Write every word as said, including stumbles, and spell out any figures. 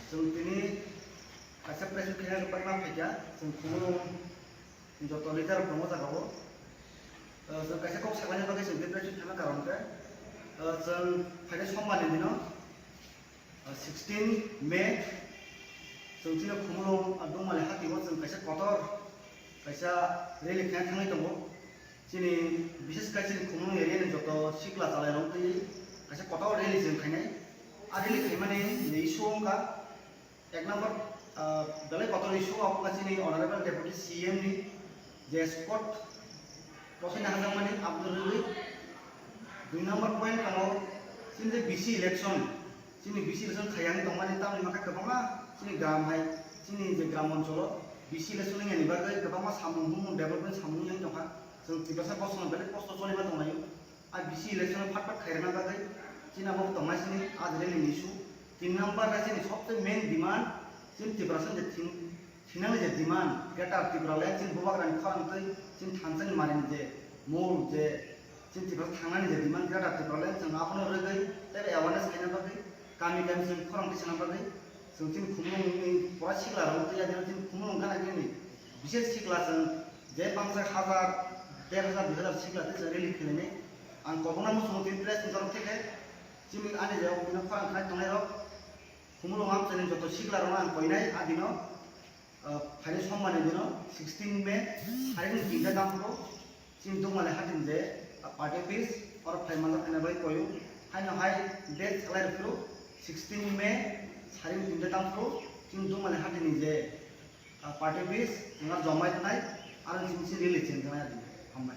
Chwng tini kaisa press meet khaina bagwi ma phaikha, chwng Khumulwng joto leader rok tongo jaga o. Uh, chwng kaisa kok saknani bagwi chwng tini press meet khaima karon khe, uh, chwng phainai sombar ni dino, uh, sixteen May, chwng chini Khumulwng, uh, Dungmali hati o chwng kaisa kotor kaisa rally khaina thangwi tongo. Chini, bises khe chini Khumulwng area ni joto sikla chalairok twi kaisa kotor rally chwng khainai. A rally khaimani ni issue wngkha, ek number, ah, belai kotor issue wngkha chini Honorable Deputy C M ni je spot bosai na hajakmani aboni rwgwi. Dui number point tongo chini je B C election, chini B C election khayang tongmani tamni hwnba khe kwbangma chini gram hai, chini je gram oncholo B C election wngya ni bagwi kwbangma samung humung development samung wngya tongkha. Chwng Tiprasa bosongno belai kosto choliba tonglaio. A B C election phat phat khairokna bagwi chini abo tongnai chini a rally ni issue. Tin number khe chini sobse main demand chini Tiprasa je thing-, thinani je demand, Greater Tipraland chini bubagrani khorang twi chini thansani marini je mol je chini Tiprasa thangnani je demand Greater Tipraland chwng abono rwgwi tei awareness khaina bagwi kami kami chwng khorang tisana bagwi chwng chini Khumulwngni pura sikla rok twi adino chini Khumulwng gana gini bises sikla chwng je bangsa hajar, der hajar, dui hajar sikla tei chwng rally khlainai. Ang kobokna muchungo tini press ni torok theke chini ani je bini khorang khnai tongnai rok Khumulwng amchaini joto sikla rokno ang koinai adino. Ah, phaini sombarni dino sixteen May, tharik ni tinta tangphuru, chini Dungmali hatini je, ah, party office, oro phai manjak khaina bai koyu. Haino hai date salai rwphuru, sixteen May, tharik ni tinta tangphuru, chini Dungmali hatini je, ah, party office, wngkha jomai thanai, aro chini chini rally chengjaknai adi. Hambai.